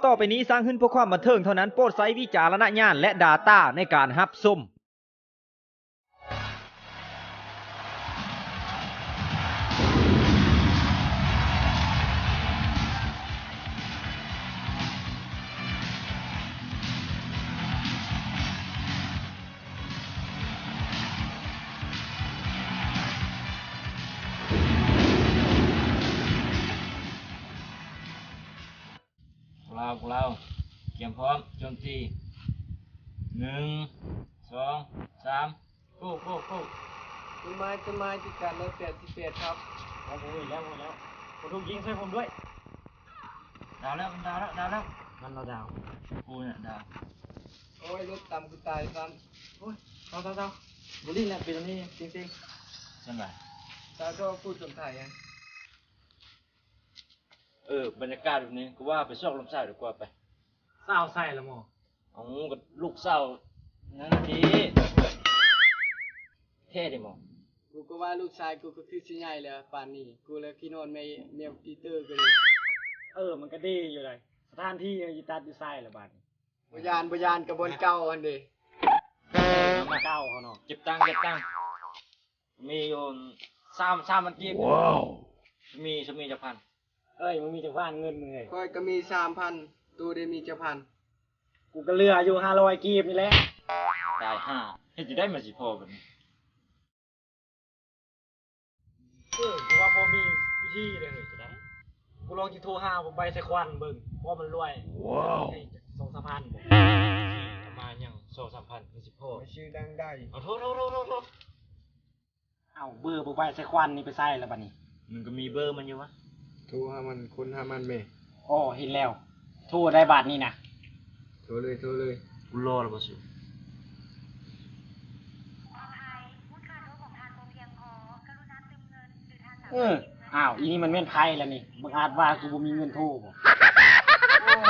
ຕໍ່ໄປນີ້ສ້າງຂຶ້ນເພື່ອຄວາມບັນເທີງເທົ່ານັ້ນ. ໂປດໃຊ້ວິຈາລະນະຍານ ແລະ ດາຕ້າໃນການຮັບຊົມ. ພວກເຮົາ ພວກເຮົາ ກຽມພ້ອມໂຈມຕີ ໜຶ່ງ ສອງ ສາມ ໂກ ໂກ ໂກ. ຕົ້ນໄມ້ ຕົ້ນໄມ້ ຕິດກັນ ຮ້ອຍແປດສິບແປດ ທັບ. ໂອ້ໂຫ ແລ້ວ ແລ້ວ ບໍ່ຖືກຍິງໃສ່ຜົມດ້ວຍ. ດາວແລ້ວ ມັນດາວແລ້ວ ດາວແລ້ວ ມັນລະດາວ ກູນີ້ດາວ. ໂອ້ຍ ລົດຕຳກູຕາຍຊ້ຳ. ໂອ້ຍ ເຊົາໆໆ ບໍ່ຫຼິ້ນແລ້ວ ເປັນອັນນີ້ຈິງໆ. ຊັ້ນວ່າ ເຊົາໆ ຜູ້ສົນໄທ. ເອີ ບັນຍາກາດແບບນີ້ ກູວ່າໄປຊອກລົມສາວດີກວ່າໄປ. ສາວໃສລະໝໍ? ເອົາ ກໍລູກສາວນັ້ນຕິ ແທ້ຕິໝໍ? ກູກໍວ່າລູກຊາຍກູກໍຄືຊິໃຫຍ່ແລ້ວປານນີ້ ກູລະຂີ້ນອນແມ່ ແມ່ປີເຕີກໍດີ. ເອີ ມັນກໍດີຢູ່ໃດ໋ ສະຖານທີ່ຢູ່ຕັດຢູ່ໃສລະບາດນີ້. ບໍ່ຢ້ານ ບໍ່ຢ້ານ ກໍບ່ອນເກົ່າຫັ້ນເດ. ເກົ່າເຮົາເນາະ. ເກັບຕັງ ເກັບຕັງ. ມີຢູ່ສາມ ສາມພັນກີບ. ວ້າວ ມີ ມີຈັກພັນ? ເອີຍ ມຶງມີຈັກພັນເງິນມຶງເອີຍ? ຂ້ອຍກໍມີສາມພັນ. ໂຕເດມີຈັກພັນ? ກູກໍເຫຼືອຢູ່ຫ້າຮ້ອຍກີບນີ້ແຫຼະ. ຕາຍຫ່າ ເຮັດຈັ່ງໃດມັນຊິພໍບັດນີ້? ເອີ ກູວ່າພໍມີວິທີເດ້ເຮີ້ຍ. ຈັ່ງໃດ? ກູລອງຊິໂທຫາໃບສາຍຄວັນເບິ່ງ ພໍມັນລວຍ. ວ້າວ ສອງສາມພັນບໍ່? ມາຫຍັງສອງສາມພັນ ມັນຊິພໍ? ໄປຊື້ດັງໄດ້. ເອົາ ໂທ ໂທ ໂທ ໂທ ໂທ. ເອົາ ເບີບໍ່ໄປໃສ່ຄວັນນີ້ໄປໃສລະບາດນີ້? ມັນກໍມີເບີມັນຢູ່ວະ. ໂທຫາມັນ ຄົນຫາມັນແມ່. ອໍ ເຫັນແລ້ວ ໂທໄດ້ບາດນີ້ນະ. ໂທເລີຍ ໂທເລີຍ. ກູລໍລະບໍ່ສຸ? ເອີ ອ້າວ ອີນີ້ມັນແມ່ນໃຜລະນີ້? ບັງອາດວ່າກູບໍ່ມີເງິນໂທບໍ? ໂອ້ຍ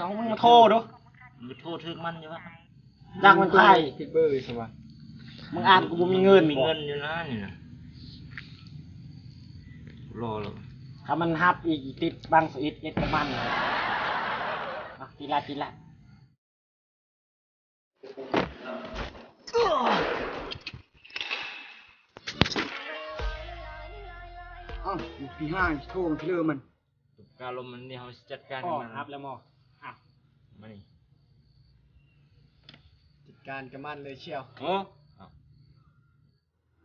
ເອົາ ມຶງມາໂທດູ. ມຶງໂທຖືກມັນຢູ່ວະ? ຈັກແມ່ນໃຜ? ຜິດເບີຊະວະ. ມຶງອ່ານກູບໍ່ມີເງິນ. ມີເງິນຢູ່ນະນີ້ນະ. ລໍລະ. ຖ້າມັນຮັບອີກ ຕິດບັງສະອິດເອັດກັບມັນ. ອ່ະ ຕິດລະ ຕິດລະ. ອ້າວ ປີຫ້າໂທມາເລີມັນ. ກາລົມມັນນີ້ ເຮົາຊິຈັດການກັບມັນ. ຮັບແລ້ວໝໍ? ອ່ະ ມານີ້ ຈັດການກັບມັນເລີຍສ່ຽວ. ໂອ້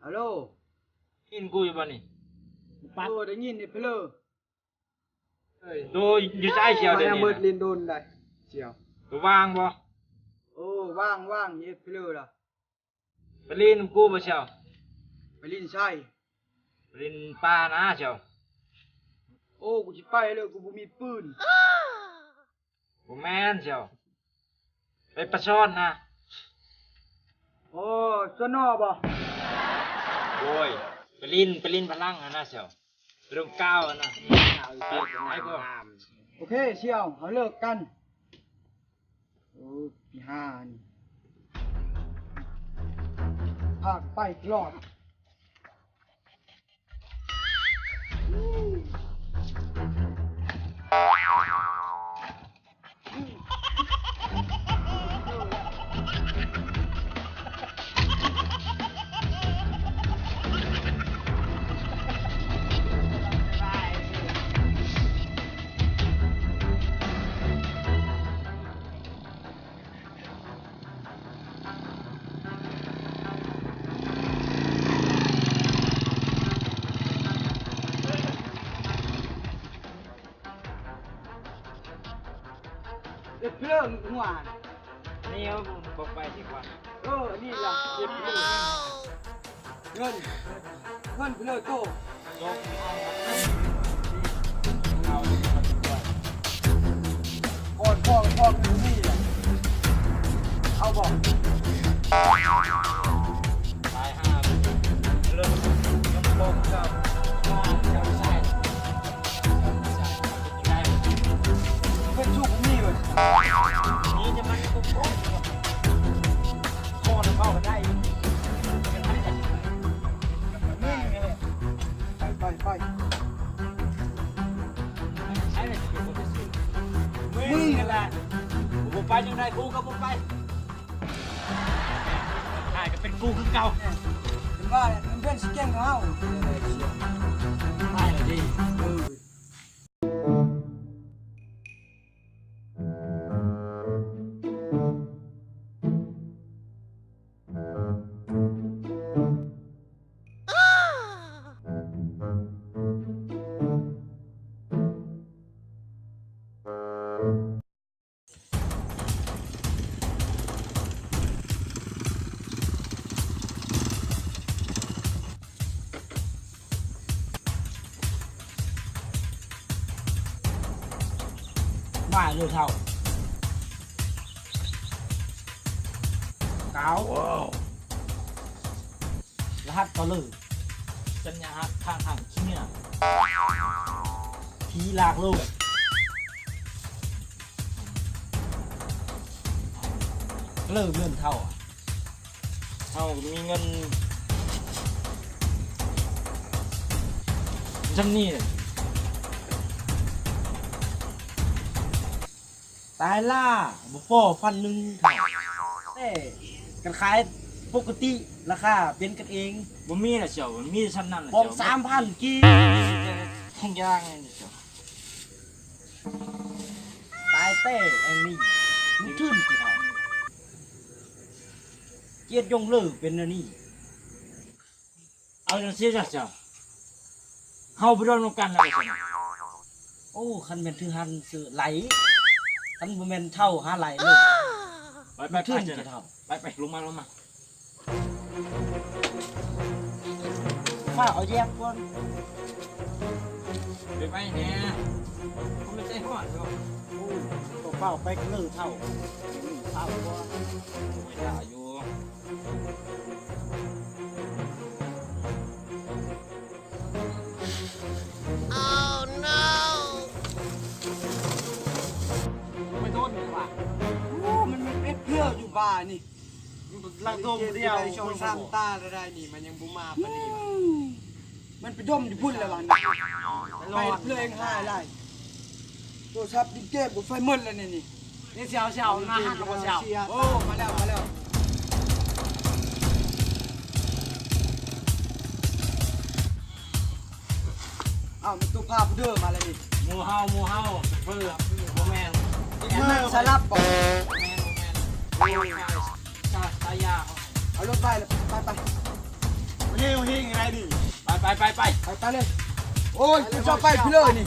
ຮາໂລ ໄດ້ຍິນກູຢູ່ບໍ່ນີ້? ໂອ້ ໄດ້ຍິນເດເພເລີ. ໂຕຢູ່ໃສສ່ຽວ? ດຽວນີ້ເບິດຫຼິ້ນດົນໄດ໋ສ່ຽວ. ໂຕວ່າງບໍ່? ໂອ້ ວ່າງ ວ່າງ ເອເພເລີລະ. ໄປຫຼິ້ນນຳກູບໍ່ສ່ຽວ? ໄປຫຼິ້ນໃສ? ໄປຫຼິ້ນປ່ານະສ່ຽວ. ໂອ້ ກູຊິໄປເລີຍ ກູບໍ່ມີປືນ. ບໍ່ແມ່ນສ່ຽວ ໄປປາຊອນນະ. ໂອ້ ຊວນນໍບໍ່? ໂອ້ຍ ໄປຫຼິ້ນ ໄປຫຼິ້ນພະລັງຫັ້ນນະສ່ຽວ. ລົມກ້າວນະ. ໂອເຄສ່ຽວ ເຮົາເລີກກັນ. ໂອ້ ປີຫ້ານີ້ ພາກໄປຕະຫຼອດ. ເຮັດເລື່ອງຫົວ ນີ້ເຮົາບໍ່ໄປດີກວ່າ. ເອີ ນີ້ລະ ເຮັດເລື່ອງ ເງິນ ເງິນເລີຍໂຕ. ກ່ອນພໍ່ ພໍ່ຄືມີລະ ເອົາບໍ່? ຕາຍຫ່າ ເລີ່ມ ຍັງບໍ່ເຈົ້າ ເຈົ້າຊາຍ ເພິ່ນຊຸກມີເວີຍ ນີ້ຈະມັນ ຂໍນຳເວົ້າກັນໄດ້ ມຶງນີ້ແຫຼະ ໄປ ໄປ ໄປ ໃຜລະຊິເປັນຄົນໄປຊື້ ມຶງນີ້ແຫຼະ. ໄປຈັ່ງໃດກູກໍບໍ່ໄປ. ອ້າຍກໍເປັນກູຄືເກົ່າ. ເຫັນວ່າມັນເປັນຊິເກັ່ງເຮົາ. ໄປເລີຍເຊຍ. ໄປເລີຍເດ. ເອີ. ມາເລີຍເຖົ້າ. ເກົ້າ. ລະຫັດກໍເລີຍ. ສັນຍາຮັກທາງຫາງເມຍ. ຜີລາກໂລກ. ເລີຍເງິນເຖົ້າ. ເຮົາມີເງິນຊ່ຳນີ້. ຕາຍລະ ບໍ່ພໍພັນໜຶ່ງ. ແຕ່ການຂາຍປົກກະຕິລາຄາເປັນກັນເອງ. ບໍ່ມີລະເຈົ້າ, ມັນມີຊ່ຳນັ້ນລະ ຂອງເຈົ້າ. ສາມພັນກີບ. ທຸກຢ່າງນີ້ເຈົ້າ. ຕາຍແຕ່ແອງນີ້ ລູກທຶນທີ່ເຮົາ ກຽດຍົງເລີເປັນແນວນີ້. ເອົາຈັ່ງຊີ້ຊະເຈົ້າ, ເຮົາໄປລົມນຳກັນແລ້ວຊັ້ນ. ໂອ້ ຄັນແມ່ນຖືຫັນຊື້ໄຫຼ, ຄັນບໍ່ແມ່ນເຖົ້າຫາໄຫຼເລີຍ. ໄປ ໄປ ໄປ ເຖົ້າ. ໄປ ໄປ ລົງມາ ລົງມາ. ຟ້າວເອົາແຍບກ່ອນ. ໄປ ໄປແດ່. ມັນບໍ່ໃຊ່ຮອດດອກ. ໂອ້ ກໍຟ້າວໄປກັນເລີເຖົ້າ. ຟ້າວກ່ອນ. ໂອ້ຍ ຖ້າຢູ່. Oh no! ໄປໂດນວ່າ ໂອ້ ມັນ ມັນເປັດເພື່ອຢູ່ປ່ານີ້. ລັກໂດມດຽວ ໄດ້ສອງສາມຕາແລ້ວໄດ໋ນີ້ ມັນຍັງບໍ່ມາປານນີ້. ມັນໄປດົມຢູ່ພຸ້ນແລ້ວວ່າ. ໄປເພື່ອເອງຫາຍຫຼາຍ. ໂທລະສັບຫຼິ້ນເກມກໍໄຟໝົດແລ້ວນີ້. ນີ້ ນີ້ ນີ້ ຊິເອົາ ຊິເອົາ ມາຫາກໍບໍ່ຊິເອົາ. ໂອ້ ມາແລ້ວ ມາແລ້ວ. ອ້າວ ມັນຕົວພາບເດີມາແລ້ວນີ້. ໝູ່ເຮົາ ໝູ່ເຮົາ ເປີດ ບໍ່ແມ່ນ ສາລັບບໍ່? ບໍ່ແມ່ນ ບໍ່ແມ່ນ. ໂອ້ຍ ຊາ ຊາຍາ ເອົາລົດໄປ ໄປ ໄປ. ເຮົ ເຮົ ໄງດີ? ໄປ ໄປ ໄປ ໄປ ໄປ ໄປເລີຍ. ໂອ້ຍ ເຈົ້າໄປພີ້ເລີຍນີ້.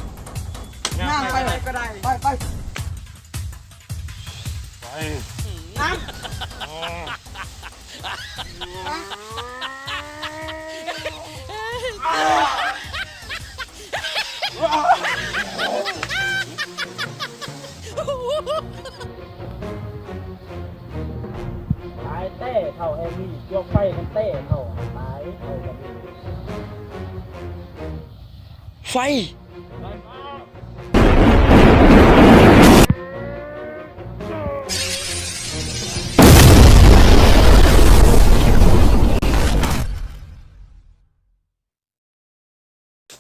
ຍ່າງໄປ ຍ່າງໄປກໍໄດ້ ໄປ ໄປ. ໄປ ນຳ. ຕາຍແຕ່ເຖົ້າແຮງນີ້ ພວກໄຟມັນແຕ່ເຖົ້າ ຕາຍເຖົ້າກັນນີ້. ໄຟ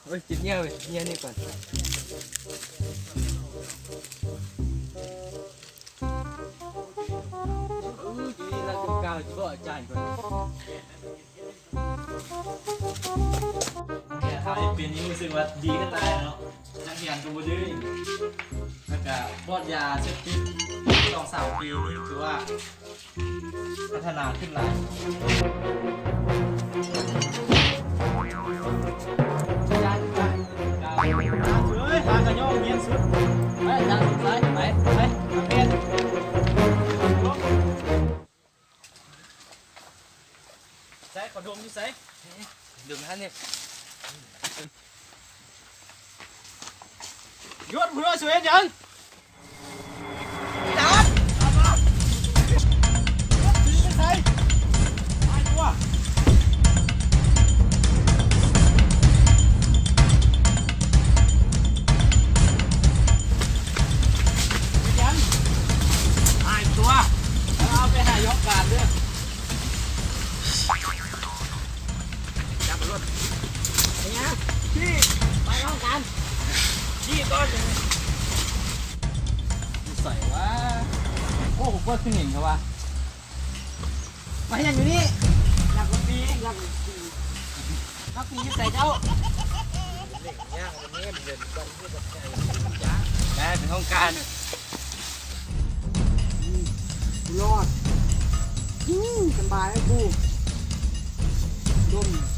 ໂອ້ຍ ຈິດເຫຍື້ອເວີຍ ເຫຍື້ອນີ້ກ່ອນ. ເອີ ຢູ່ນີ້ລະຄືເກົ່າ ຊິບອກອາຈານກ່ອນ. ເປັນນີ້ຮູ້ສຶກວ່າດີກະຕາຍເນາະ, ນັກຮຽນກໍບໍ່ດື້ ແລ້ວກະປອດຢາເສບຕິດສອງສາມປີນີ້ ຖືວ່າພັດທະນາຂຶ້ນຫຼາຍ. ເອີຍ ຫາກະຍ້ອງຮຽນສຸດ ໄປ ອາຈານສົມຊາຍ ໄປ ໄປ ໄປ ໄປ. ໃສ ຂໍດົມຢູ່ໃສ? ດົມຫັ້ນນີ້. ຢຸດ! ຜູ້ນ້ອຍ ສວຍຫຍັງ? ຈັບ! ໄປໃສ? ຫາຍຕົວ! ເປັນຫຍັງ? ຫາຍຕົວ! ເອົາໄປຫາຢູ່ຫ້ອງການເດີ້. ຈັບລົດ ເປັນຫຍັງ? ຂີ່ ໄປຫ້ອງການ ຂີ່ກ່ອນ. ຢູ່ໃສວະ? ໂອ້ ໂຄດຄືເໜັງແທ້ວ່າ ມາເຮັດຫຍັງຢູ່ນີ້? ນັກດນຕຣີ ນັກດນຕຣີ ນັກດນຕຣີຢູ່ໃສເຈົ້າ? ເຫຼັ້ນຍ່າງເຫຼັ້ນ ເຫຼັ້ນບັນເຮັດບັນໃຫຍ່ ໄດ້ເປັນຫ້ອງການ ອືມ ກູລອດ ອືມ ສະບາຍແລ້ວກູ ດົມ.